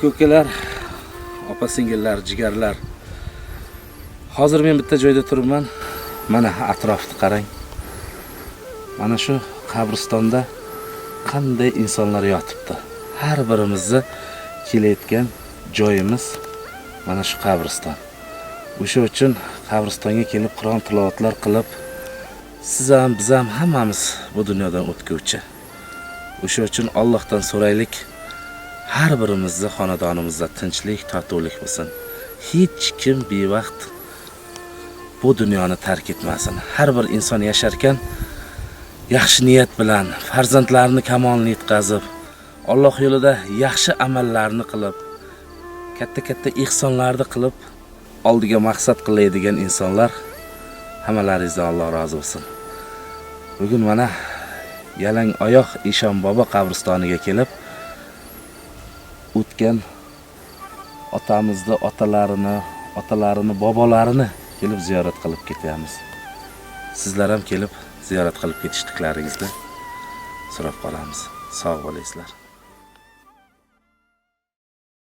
Aka-ukalar, opa singillar, jigarlar. Hozir men bitta joyda turibman. Mana atrofni qarang. Mana shu qabristonda qanday insonlar yotibdi. Har birimizni kelayotgan joyimiz mana shu qabriston. O'sha uchun qabristonga kelib Qur'on tilovatlar qilib, siz ham, biz ham hammamiz bu dunyodan o'tguvchi. O'sha uchun Allohdan so'raylik, har birimizni xonadonimizda tinchlik, totuvlik bo'lsin. Hech kim bevaqt bu dunyoni tark etmasin. Har bir inson yasharkan yaxshi niyat bilan farzandlarini kamolini yetkazib, Alloh yo'lida yaxshi amallarni qilib, katta-katta ihsonlarni qilib, oldiga maqsad qilaydigan insonlar, hammalaringizdan Alloh rozi bo'lsin. Bugun mana yalang oyoq Eshon bobo qabristoniga kelib, o'tgan otamizni otalarini, otalarini bobolarini kelib ziyorat qilib ketyapmiz. Sizlar ham kelib ziyorat qilib ketishliklaringizni so'rab qolamiz. Sog' bo'laysizlar.